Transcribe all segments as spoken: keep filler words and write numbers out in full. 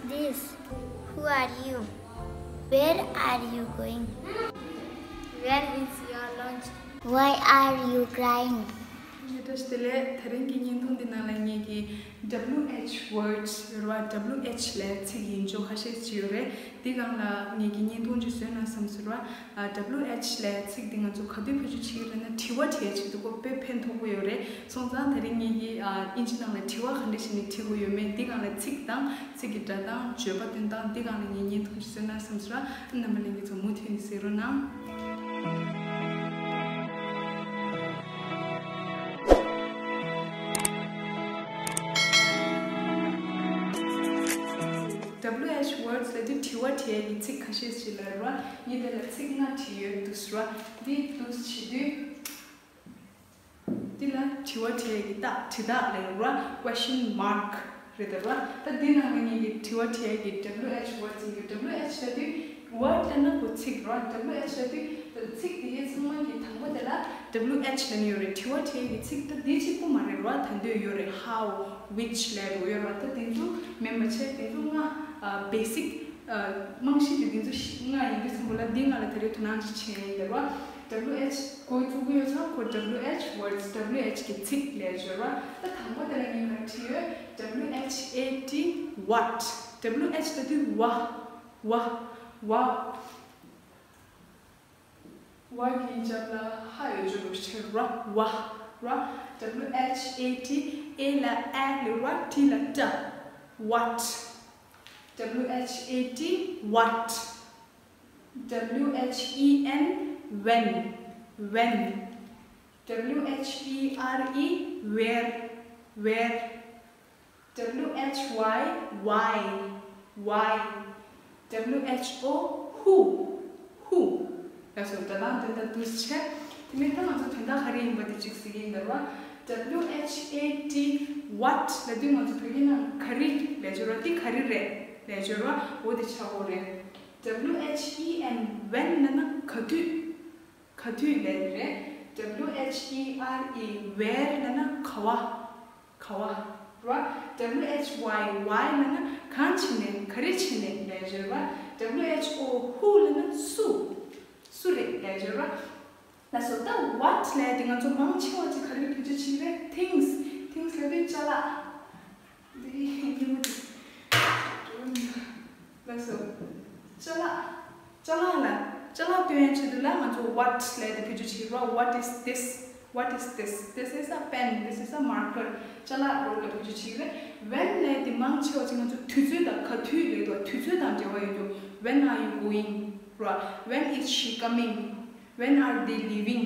This. Who are you? Where are you going? Where is your lunch? Why are you crying? བཀྲ་ཤིས་བདེ་ལེགས། དེ་རིང་གི་བརྙན་ཐུང་འདི་ནང་ལ་ངེད་ཀྱིས་W H words ཡོད་རེད་བ། W H ལབ་ཚིག་ཡིན་ཆོག་ཁ་ཤས་ཅིག་ཡོད་རེད། འདི་སྒང་ལ་ངེད་ཀྱིས་བརྙན་ཐུང་ཅིག་བཟོས་ན་བསམ་སོང་རེད་བ། ཨ། W H ལབ་ཚིག་འདི་ང་ཚོ་ག་དུས་བེད་སྤྱོད་བྱེད་ཀྱི་རེད་ན། དྲི་བ་དྲི་ཡ་ཆེད་དུ་ཁོ་དཔེ་ཕན་ཐོགས་པོ་ཡོད་རེད། སོང་ཙང་དེ་རིང་ངེད་ཀྱིས་ཨ་དབྱིན་ཇི་ནང་ལ་དྲི་བ་ག་འདྲ་ཞིག་ནས་དྲི་དགོས་ཡོད་མེད་འདི་སྒང་ལ་ཚིག་དང་ཚིག་གི་སྒྲ་གདངས། བརྗོད་པ་སྟོན་སྟངས་འདི་སྒང་ལ་ངས་བརྙན་ཐུང་ཞིག་བཟོས་ན་བསམ་སོང་ར། རྣམ་པ་ལྷན་རྒྱས་ཚོ་མུ་མཐུད་ནས་གཟིགས་རོགས་གནང་། W H words ལབ་དུས་དྲི་བ་དྲི་ཡ་གི་ཚིག་ཁ་ཤས་ཤིག་ལ་རེད་བ། ངས་དེ་ལ་ཚིག་ལྔ་བྲིས་ཡོད་འདུག་ཟེར་བ། འདི་འདུག་བྱེད་དུས། འདི་ལ་དྲི་བ་དྲི་ཡ་གི་རྟགས་དྲི་རྟགས་ལབ་ར། Question mark རེད་ད་ར། ད་འདི་ནང་ལ་ངེད་ཀྱིས་དྲི་བ་དྲི་ཡ་གི་W H words ཡིན་གྱི། W H ལབ་དུས་word ལབ་ན་ཁོ་ཚིག་ར། W H ལབ་དུས་ད་ཚིག་དེ་གའི་ཚང་མ་གི་དང་པོ་དེ་ལ་W H ལབ་ནི་ཡོད་རེད། དྲི་བ་དྲི་ཡ་གི་ཚིག་ད་འདི་གཅིག་པུ་མ་རེད་ར། ད་འདོད་ཡོད་རེད། How, which ལབ་རོ་ཡོད་ར། ད་དེ་ཚོ་མིན་པ་བྱས་དེ་ཚོ་ལྔ་ཨ་basic ཨ་རྨང་གཞི་དེ་དེ་ཚོ་ལྔ་ཡིན་དུས་ཙམ་པ་ལ་འདི་ནང་ལ་ད་རེས་དོ་སྣང་ཅིག་བྱས་ཡིན་ད་ར། W H འགོ་བཙུགས་ཀྱི་ཡོད་ཙང་ཁོ་W H words, W H གི་ཚིག་ལབ་བརྗོད་ར། ད་དང་པོ་དེ་ལ་ངས་ག་རེ་བྲིས་ཡོད། W H A T, what. W H ལབ་དུས་what, what, what. What གི་རྒྱབ་ལ་ཧ་ཡོད་བརྗོད་རོགས་བྱེད་ར། What ར། W H A T, A ལ་ཨ་ལབ་ར། T ལ་ཏ། What. W H A T, what. W H E N, when, when. W H E R E, where, where. W H Y, why, why. W H O, who, who. ལགས་སོ། ད་ལྟ་དོན་དག་འདུག་སེ་བྱས། དེ་ནས་ད་ང་ཚོ་དོན་དག་ག་རེ་ཡིན་པ་དེ་གཅིག་གཟིགས་ཀྱི་ཡིན་ད་ར། W H A T, what ལབ་དུས་ང་ཚོ་བོད་སྐད་ནང་ག་རེ་ལབ་བརྗོད་ར། འདི་ག་རེ་རེད་ལབ་བརྗོད་ར། འོ་དེ་ཆགས་ཡོད་རེད། W H E N, when ལབ་ན་ག་དུས། ག་དུས་ལབ་རེད། W H E R E, where ལབ་ན་ག་བ། ག་བ་ར། W H Y, why ལབ་ན་གང་བྱས་ནས་ག་རེ་བྱས་ནས་ལབ་བརྗོད་ར། W H O, who ལབ་ན་སུ། སུ་རེད་ལབ་བརྗོད་ར། ལགས་སོ། ད་what ལབ་དེ་ང་ཚོ་མང་ཆེ་བ་ཅིག་ག་རེ་བེད་སྤྱོད་བྱེད་ཀྱི་རེད། Things, things ལབ་དུས་ཅ་ལག་འདི་སྙན་མོ་འདུག་ལགས་སོ། ཅ་ལག་ཅ་ལག་ལ། ཅ་ལག་སྟོན་ཡའི་ཆེད་དུ་ལ་ང་ཚོ་what ལབ་དེ་བེད་སྤྱོད་བྱེད་ཀྱི་རེད། What is this? What is this? This is a pen. This is a marker. ཅ་ལག་རོ་ལ་བེད་སྤྱོད་བྱེད་ཀྱི་རེད། When ལབ་དེ་མང་ཆེ་བ་ཅིག་ང་ཚོ་དུས་ཚོད་དང་ག་དུས་ལབ་དུས་དུས་ཚོད་དང་འབྲེལ་བ་ཡོད་དུས། When are you going? ར། When is she coming? When are they leaving?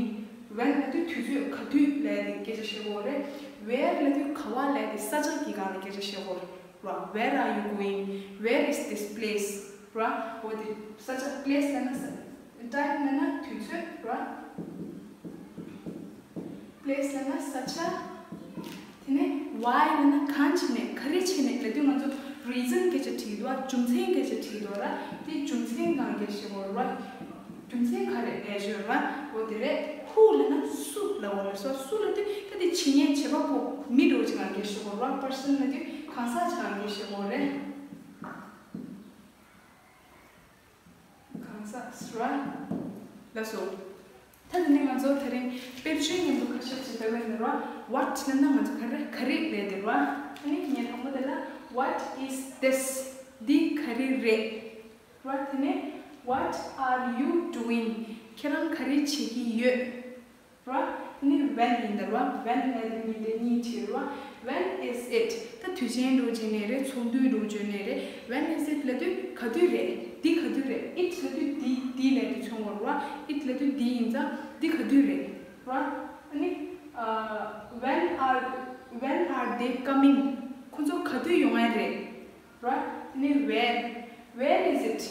When ལབ་དུས་དུས་ཚོད་ག་དུས་ལབ་དེ་སྐད་ཆ་བཤད་དགོས་རེད། Where ལབ་དུས་ག་བ་ལབ་དེ་ས་ཆ་གི་སྒང་ལ་སྐད་ཆ་བཤད་དགོས་རེད། ར། Where are you going? Where is this place? ར། འོ་དེ་ས་ཆ། Place ལབ་ན་ས། Time ལབ་ན་དུས་ཚོད་ར། Place ལབ་ན་ས་ཆ། དེ་ནས་why ལབ་ན་གང་བྱས་ནས་ག་རེ་བྱས་ནས་ལབ་དུས་ང་ཚོ་reason སྐད་ཆ་དྲིས་འདུག་རྒྱུ་མཚན་སྐད་ཆ་དྲིས་འདུག་ར། དེ་རྒྱུ་མཚན་གང་སྐད་ཆ་བཤད་དགོས་ར། རྒྱུ་མཚན་ག་རེ་ལབ་བརྗོད་ར། འོ་དེ་རེད། Who ལབ་ན་སུ་ལབ་དགོས་རེད། སོ་སུ་ལབ་དུས་ད་དེ་བྱེད་མཁན་བྱེད་པ་པོ་མི་འདྲ་བོ་ཅིག་གང་སྐད་བཤད་དགོས་ར། Person ལབ་དུས་གང་ཟག་ཅིག་གང་སྐད་བཤད་དགོས་རེད། གང་ཟག་ར། ལགས་སོ། ད་དེ་ནས་ང་ཚོ་དེ་རིང་དཔེར་བརྗོད་མཉམ་དུ་ཁ་ཤས་ཅིག་ལྟ་གི་ཡིན་ར། What ལབ་ན་ང་ཚོ་ག་རེ་ག་རེ་ལབ་དེ་ར། ཨ་ནི་ངས་དང་པོ་དེ་ལ། What is this? འདི་ག་རེ་རེད། ར། དེ་ནས་What are you doing? ཁྱེད་རང་ག་རེ་བྱེད་ཀྱི་ཡོད། ར། དེ་ནས་when ཡིན་ད་ར། When ལབ་དེ་ཉིན་དེ་གཉིས་བྲིས་ར། When is it? ད་དུས་ཆེན་འདྲ་བོ་བྱས་ནས་རེད། ཚོགས་འདུ་འདྲ་བོ་བྱས་ནས་རེད། When is it ལབ་དུས་ག་དུས་རེད། འདི་ག་དུས་རེད། It ལབ་དུས་འདི་འདི་ལབ་དེ་མཚོན་དགོས་ར། It ལབ་དུས་འདི་ཡིན་ཙང་འདི་ག་དུས་རེད། ར། ཨ་ནི། ཨ། When are, when are they coming? ཁོ་ཚོ་ག་དུས་ཡོང་ཡ་རེད། ར། དེ་ནས་where, where is it?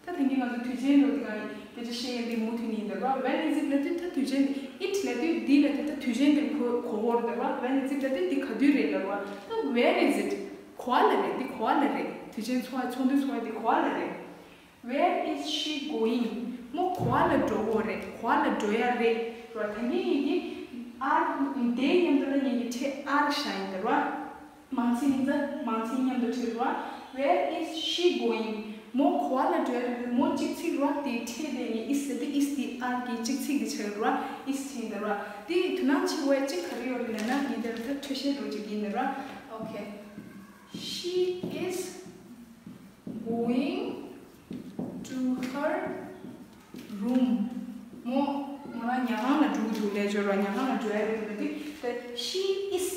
ད་དེང་གི་ང་ཚོ་དུས་ཆེན་འདྲ་བོ་དེ་ག་སྐད་ཆ་བཤད་ཡ་འདི་མུ་མཐུད་ནས་ཡིན་ད་ར། When is it ལབ་དུས་ད་དུས་ཆེན་འདི། It ལབ་དུས་འདི་ལབ་དུས་ད་དུས་ཆེན་འདིར་གོ་གོ་དགོས་རེད་ད་ར། When is it ལབ་དུས་འདི་ག་དུས་རེད་ལབ་ར། ད་where is it? ག་པ་ལ་རེད། འདི་ག་པ་ལ་རེད། དུས་ཆེན་འཚོགས་ཚོགས་འདུ་འཚོགས་ཡ་འདི་ག་པ་ལ་རེད། Where is she going? མོ་ག་པ་ལ་འགྲོ་དགོས་རེད། ག་པ་ལ་འགྲོ་ཡ་རེད་ར། ད་ནི་ངེད་ཀྱིས་are, they མཉམ་དུ་ལ་ངེད་ཀྱིས་ཕྲད་are བཞག་ཡིན་ད་ར། མང་ཚིག་ཡིན་ཙང་མང་ཚིག་མཉམ་དུ་བྲིས་ར། Where is she going? མོ་ག་པར་ལ་འགྲོ་ཡ་རེད། མོ་གཅིག་ཚིག་རེད་བ། དེ་ཕྲད་དེ་ངས་is ལབ་དུས་is དེ་are གི་གཅིག་ཚིག་དེ་ཆགས་ཡོད་རེད་བ། is བྱས་ཡིན་ད་རེད་བ། དེ་དོ་སྣང་ཆེ་བ་གཅིག་ག་རེ་ཡོད་རེད་ལབ་ན། ངས་དེ་ལ་ད་འཕྲོས་བཤད་འདྲ་པོ་ཅིག་ཡིན་ད་རེད་བ། Okay, she is going to her room. མོ་མོ་རང་ཉལ་ཁང་ལ་འགྲོ་གི་འདུག་ལབ་ཡ་ཅིག་ཡོད་རེད་བ། ཉལ་ཁང་ལ་འགྲོ་ཡ་རེད་ལབ་དུས་ད་she is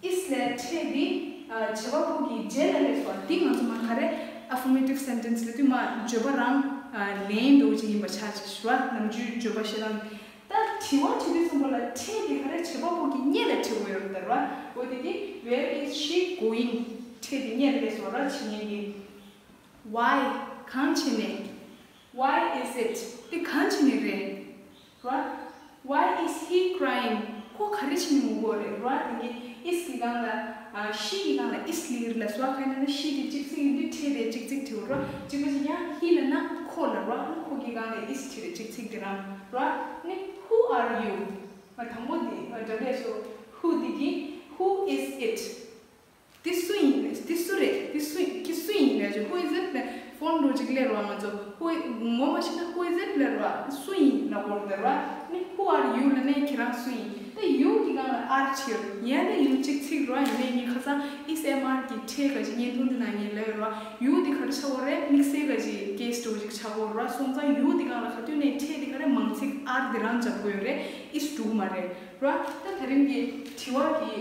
is ལབ་ཡ་ཕྲད་དེ་ཨ་བྱེད་པ་པོ་གི་རྗེས་ལ་སླེབས་སོང་བ། འདི་ང་ཚོ་མར་ག་རེ་affirmative sentence ལབ་དུས་མར་བརྗོད་པ་རང་ཨ་ལན་འདྲ་པོ་ཅིག་ཡིན་པ་ཆགས་ཀྱི་རེད་བ། ནམ་རྒྱུན་བརྗོད་པ་བཤད་སྟངས། ད་དྲི་བ་དྲི་དུས་ཙམ་པ་ལ་ཕྲད་དེ་ག་རེ་བྱེད་པ་པོ་གི་སྔོན་ལ་ཕྲད་དགོས་ཡོད་རེད་ད་རེད་བ། འོ་དེ་དེ་where is she going? ཕྲད་དེ་སྔོན་ལ་སླེབས་སོང་ར། བྱེད་མཁན་གྱི། Why? གང་བྱས་ནས། Why is it? དེ་གང་བྱས་ནས་རེད། ར། Why is he crying? ཁོ་ག་རེ་བྱས་ནས་ངུ་གི་ཡོད་རེད་ར། དེ་གི་is གི་སྒང་ལ་ཨ་she གི་སྒང་ལ་is ལབ་ཀྱི་རེད་ལབ་སོང་བ། གང་ཡིན་ན་she དེ་གཅིག་ཚིག་ཡིན་དུས་ཕྲད་དེ་གཅིག་ཚིག་བྲིས་ཡོད་ར། གཅིག་པ་ཞིག་ཡང་he ལབ་ན་ཁོ་ལ་ར། ཁོ་གི་སྒང་ལ་is བྲིས་རེད་གཅིག་ཚིག་དེ་རང་ར། ནི་who are you? ང་དང་པོ་དེ་ཨ་W H O who དེ་གི who is it? དེ་སུ་ཡིན། དེ་སུ་རེད། དེ་སུ་ཁྱེད་སུ་ཡིན་ལབ་ཀྱི། Who is it? ལབ་ཕོན་འདྲ་པོ་ཅིག་སླེབས་རེད་བ། ང་ཚོ་who ངོ་མ་ཤེས་ན་who is it? ལབ་རེད་བ། སུ་ཡིན་ལབ་དགོས་རེད་བ། ནི་who are you? ལབ་ནས་ཁྱེད་རང་སུ་ཡིན། ད་you གི་སྒང་ལ་are བྲིས་ཡོད་རེད། ཡིན་ན་you གཅིག་ཚིག་རེད་བ། ཡིན་ནའི་ངས་ཁ་སང་is am are གི་ཕྲད་ག་ཅིག་བརྙན་ཐུང་དེ་ནང་ངས་ལབ་ཡོད་རེད་བ། You དེ་ག་རེ་ཆགས་ཡོད་རེད། དམིགས་བསལ་ག་ཅིག་case འདྲ་པོ་ཅིག་ཆགས་ཡོད་རེད་བ། སོང་ཙང་you དེ་སྒང་ལ་ག་དུས་ནས་ཕྲད་དེ་ག་རེ་མང་ཚིག་are དེ་རང་སྦྱར་དགོས་ཡོད་རེད། is འགྲོ་གི་མ་རེད་ར། ད་དེ་རིང་གི་དྲི་བ་གི་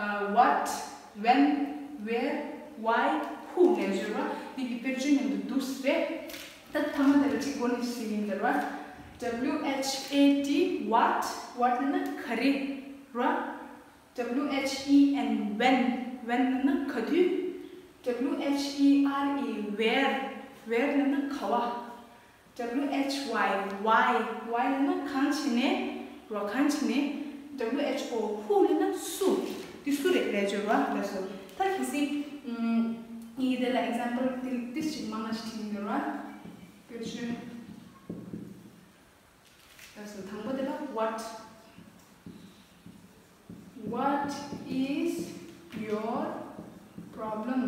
ཨ་what, when, where, why, who ལབ་ཀྱི་ཡོད་ར། འདི་གི་དཔེར་བརྗོད་མཉམ་དུ་འདུག་སེ་རེད། ད་ཐ་མ་དེ་ལ་གཅིག་འགོ་ནས་ཞུས་ཡིན་ད་ར། W H A T, what, what ལབ་ན་ག་རེ་ར། W H E N, when, when ལབ་ན་ག་དུས། W H E R E, where, where ལབ་ན་ག་པར། W H Y, why, why ལབ་ན་གང་བྱས་ནས་རོ། གང་བྱས་ནས། W H O, who ལབ་ན་སུ། འདི་སུ་རེད་ལབ་ཀྱི་ཡོད་ར། ལགས་སོ། ད་གལ་སྲིད་ཨམ་ངས་འདི་ལ་example འདི་འདི་ཞིག་མང་ང་ཞིག་བྲིས་ཡིན་ར། དཔེར་བརྗོད། ལགས་སོ། དང་པོ་དེ་ལ་what, what is your problem?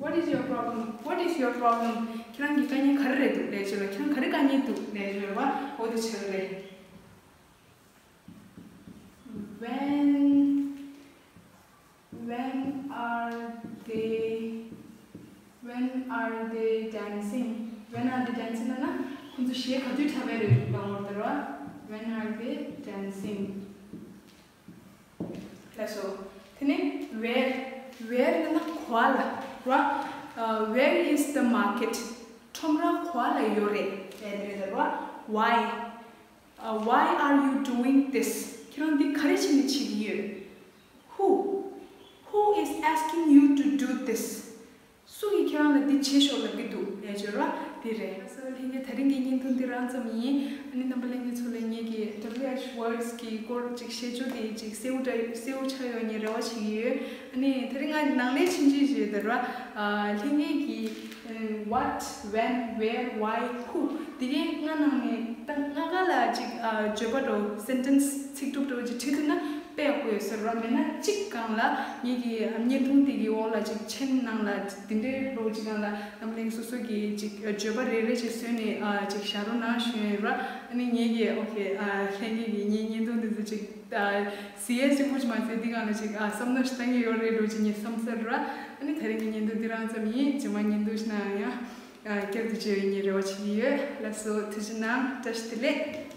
What is your problem? What is your problem? ཁྱེད་རང་གི་དཀའ་ངལ་ག་རེ་རེད་འདུག་ལབ་ཀྱི་ཡོད་ར། ཁྱེད་རང་ག་རེ་དཀའ་ངལ་འདུག་ལབ་ཀྱི་ཡོད་ར། འོ་དེ་བྱེད་ཀྱི་རེད། When, when are they, when are they dancing? When are they dancing ལབ་ན་ཁོང་ཚོ་གཞས་ག་དུས་འཁྲབ་པ་རེད་འདུག་ལབ་ཡོད་རེད་ར། When are they dancing? ལགས་སོ། དེ་ནས་where, where ལབ་ན་ག་པར་ལ་ར། ཨ་where is the market? ཁྲོམ་ར་ག་པར་ལ་ཡོད་རེད་ལབ་དེ་རེད་ད་ར། Why, ཨ་why are you doing this? ཁྱེད་རང་འདི་ག་རེ་བྱས་ནས་བྱེད་ཀྱི་ཡོད། Who, who is asking you to do this? སུ་གིས་ཁྱེད་རང་ལ་འདི་བྱེད་ཤོག་ལབ་ཀྱི་འདུག་ལབ་ཀྱི་ཡོད་ར། འདི་རེད། ལྷན་རྒྱས་དེ་རིང་གི་བརྙན་ཐུང་འདི་རང་ཙམ་ཡིན། ཨ་ནི་རྣམ་པ་ལྷན་རྒྱས་ཚོ་ལ་ངེད་ཀྱི་W H words གི་སྐོར་ཅིག་བཤད་རྒྱུ་དེ་ཅིག་གསལ་པོ་འདྲ་གསལ་པོ་ཆགས་ཡོང་ངེས་རེ་བ་བྱེད་ཀྱི་ཡོད། ཨ་ནི་དེ་རིང་ང་ནང་ལས་ཕྱིན་ཅི་བྱས་ད་ར། ཨ་ལྷན་རྒྱས་ཀྱི་ཨ་what, when, where, why, who དེ་གའི་ང་ནང་ནས་ད་ང་ག་ལ་ཅིག་ཨ་བརྗོད་པ་འདྲ་sentence ཚིག་གྲུབ་འདྲ་ཅིག་བྲིས་ཐུབ་ན། དཔེ་ཡག་པོ་ཡོད་ཟེར་བ་མེད་ན་གཅིག་སྒང་ལ་ངེད་ཀྱི་བརྙན་ཐུང་དེ་གི་འོག་ལ་ཅིག་མཆན་ནང་ལ་དེ་འདྲའི་ལོ་གཅིག་སྒང་ལ་རྣམ་གླིང་སོ་སོ་གི་ཅིག་བརྗོད་པ་རེ་རེ་ཅིག་བཟོས་ནས་ཨ་ཅིག་བཞག་རོགས་གནང་ཞུ་ཡིན་ར། ཨ་ནི་ངེད་ཀྱི་ཨོ་ཁེ་ཨ་ལྷན་རྒྱས་ཀྱི་ངའི་བརྙན་ཐུང་དེ་ཚོ་ཅིག་ཨ་གཟིགས་ཡས་གཅིག་པུ་ཅིག་མ་ཟད་འདི་སྒང་ལ་ཅིག་ཨ་བསམ་བློ་ཞིག་བཏང་གི་ཡོད་རེད་འགྲོ་ཅིག་ངས་བསམ་ཚར་ར། ཨ་ནི་དེ་རིང་གི་བརྙན་ཐུང་འདི་རང་ཙམ་ཡིན། རྗེས་མ་བརྙན་ཐུང་ཞིག་ནང་ཡང་ཨ་བསྐྱར་དུ་མཇལ་བའི་ངས་རེ་བ་བྱེད་ཀྱི་ཡོད། ལགས་སོ། ཐུགས་རྗེ་གནང་། བཀྲ་ཤིས་བདེ་ལེགས།